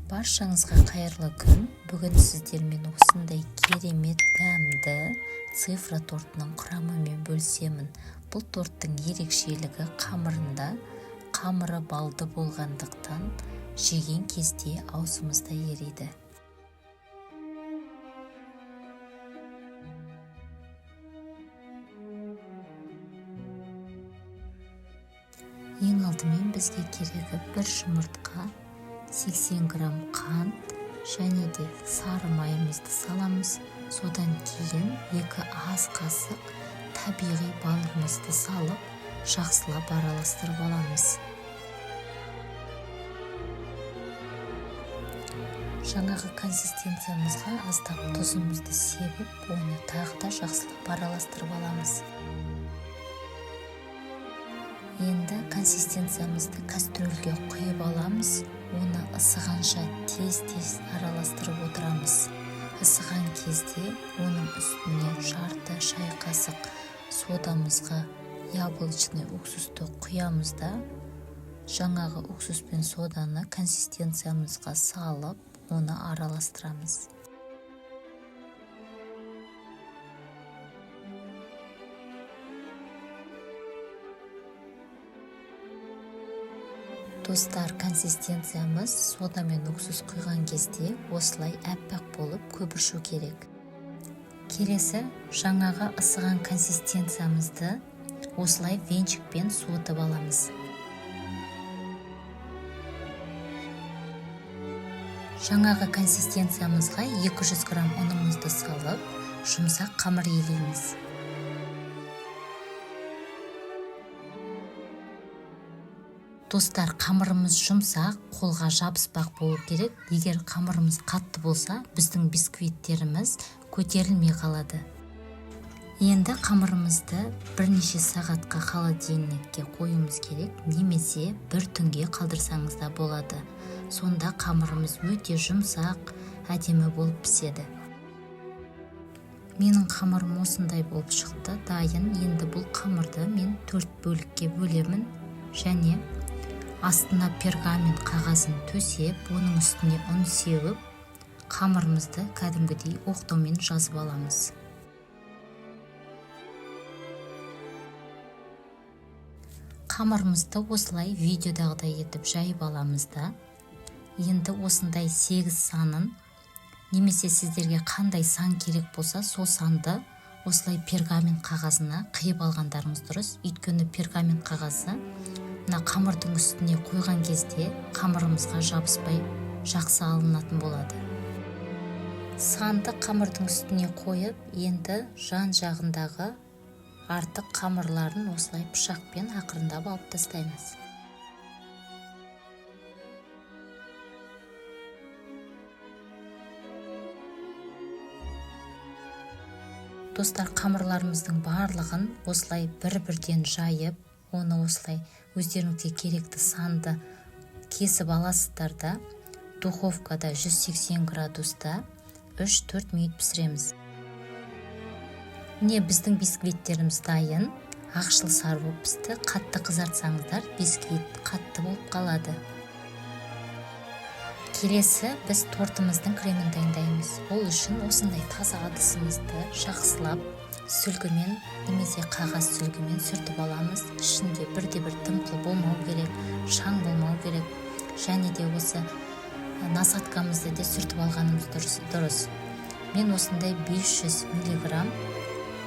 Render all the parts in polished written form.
Баршаңызға қайырлы күн. Бүгін сіздермен осындай керемет дәмді цифра тортының құрамымен бөлісемін. Бұл торттың ерекшелігі қамырында, қамыры балды болғандықтан жеген кезде аузымызда ериді. Ең алдымен бізге керегі бір жұмыртқа, 80 грамм қант және де сары майымызды саламыз. Содан кейін 2 ас қасық табиғи балымызды салып, жақсылап араластырып аламыз. Жаңағы консистенциямызға аздап тұзымызды себіп, оны тағы да жақсылап араластырып аламыз. Енді консистенциямызды кастрюльге құйып аламыз. Оны ысығанша тез-тез араластырып отырамыз. Ысыған кезде оның үстіне жарты шай қасық содамызға яблочный уксусты құямыз да, жаңағы уксус пен соданы консистенциямызға салып, оны араластырамыз. Достар, консистенциямыз сода мен уксус құйған кезде осылай аппақ болып көбіршу керек. Келесі жаңағы ысыған консистенциямызды осылай венчикпен суытып аламыз. Жаңағы консистенциямызға 200 грамм ұнымызды салып, жұмсақ қамыр илейміз. Достар, қамырымыз жұмсақ, қолға жабыспақ болу керек. Егер қамырымыз қатты болса, біздің бисквиттеріміз көтерілмей қалады. Енді қамырымызды бірнеше сағатқа холодильникке қоюымыз керек, немесе бір түнге қалдырсаңыз да болады. Сонда қамырымыз өте жұмсақ, әдемі болып піседі. Менің қамырым осындай болып шықты, дайын. Енді бұл қамырды мен 4 бөлікке бөлемін және астына пергамент қағазын төсеп, оның үстіне ұн сеуіп, қамырымызды кәдімгідей оқтаумен жазып аламыз. Қамырымызды осылай видеодағыдай етіп жайып аламыз да, енді осындай 8 санын, немесе сіздерге қандай сан керек болса, сол санды осылай пергамент қағазына қиып алғандарыңыз дұрыс. Өйткені пергамент қағазы мына қамырдың үстіне қойған кезде қамырымызға жабыспай жақсы алынатын болады. Санды қамырдың үстіне қойып, енді жан-жағындағы артық қамырларын осылай пышақпен ақырындап алып тастаймыз. Достар, қамырларымыздың барлығын осылай бір-бірден жайып, оны осылай өздеріңізге керекті санды кесіп аласыздар да, духовкада 180 градуста 3-4 минут пісіреміз. Міне, біздің бисквиттеріміз дайын, ақшыл сары болып пісті. Қатты қызартсаңыздар, бисквит қатты болып қалады. Келесі біз тортымыздың кремін дайындаймыз. Ол үшін осындай таза ыдысымызды жақсылап сүлгімен немесе қағаз сүлгімен сүртіп аламыз. Ішінде бірде-бір дымқыл болмау керек, шаң болмау керек. Және де осы насадкамызды да сүртіп алғанымыз дұрыс. Мен осындай 500 миллиграмм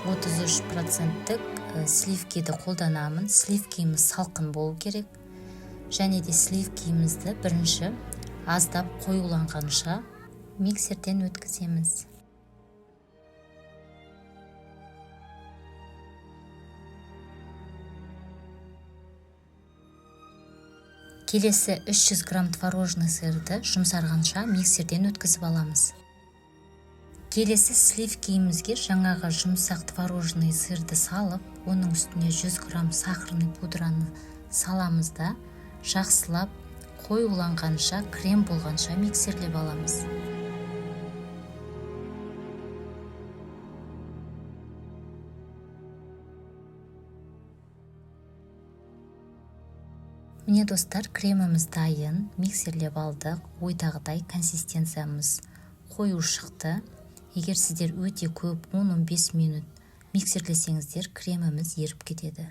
33 проценттік сливкиді қолданамын. Сливкиіміз салқын болу керек. Және де сливкиімізді бірінші аздап қоюланғанша миксерден өткіземіз. Келесі 300 грамм творожный сырды жұмсарғанша миксерден өткізіп аламыз. Келесі сливкиімізге жаңағы жұмсақ творожный сырды салып, оның үстіне 100 грамм сахарный пудраны саламыз да, жақсылап қоюланғанша, крем болғанша миксерлеп аламыз. Міне, достар, креміміз дайын, миксерлеп алдық. Ойдағыдай консистенциямыз қою шықты. Егер сіздер өте көп 10-15 минут миксерлесеңіздер, креміміз еріп кетеді.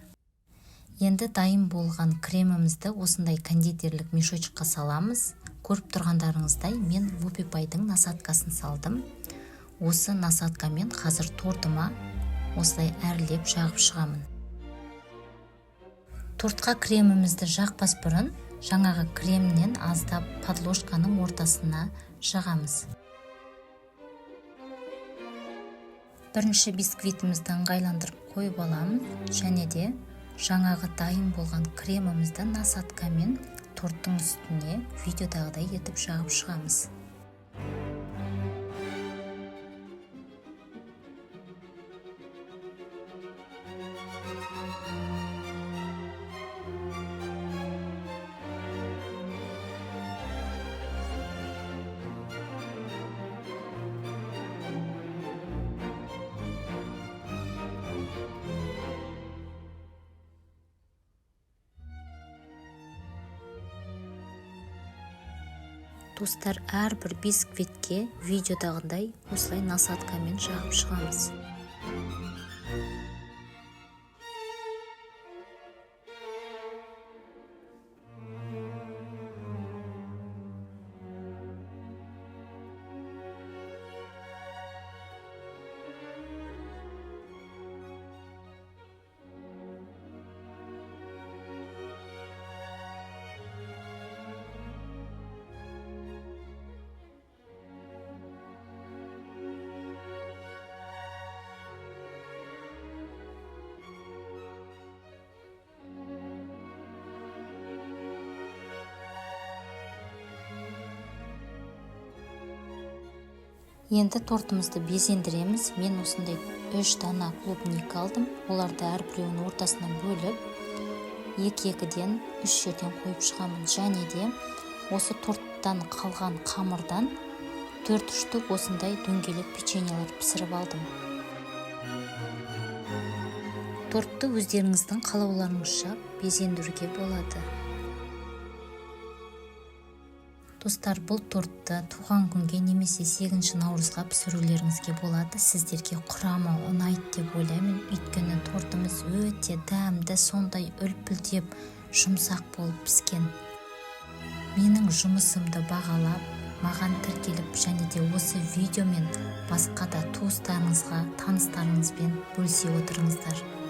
Енді дайын болған кремімізді осындай кондитерлік мешочек қа саламыз. Көріп тұрғандарыңыздай, мен Вупи-Пайдың насадкасын салдым. Осы насадкамен қазір тортыма осылай әрлеп жағып шығамын. Тортқа кремімізді жақпас бұрын жаңағы кремнен аздап подложканың ортасына жағамыз. Бірінші бисквитімізді ыңғайландырып қойып аламыз және де жаңағы дайын болған кремімізді насадкамен торттың үстіне видеодағыдай етіп жағып шығамыз. Достар, әрбір бисквитке видеодағыдай осылай насадкамен жағып шығамыз. Енді тортымызды безендіреміз. Мен осындай 3 дана клубника алдым. Оларды әрбіреуін ортасына бөліп, екі-екіден 3 жерден қойып шығамын. Және де осы торттан қалған қамырдан 4 штук осындай дөңгелек печеньелер пісіріп алдым. Тортты өздеріңіздің қалауларыңызша безендіруге болады. Достар, бұл тортты туған күнге немесе 8 наурызға пісірулеріңізге болады. Сіздерге құрамы ұнайды деп ойлаймын, өйткені тортымыз өте дәмді, сондай үлпілдеп жұмсақ болып піскен. Менің жұмысымды бағалап, маған тіркеліп және де осы видеомен басқа да туыстарыңызға, таныстарыңызбен бөлісе отырыңыздар.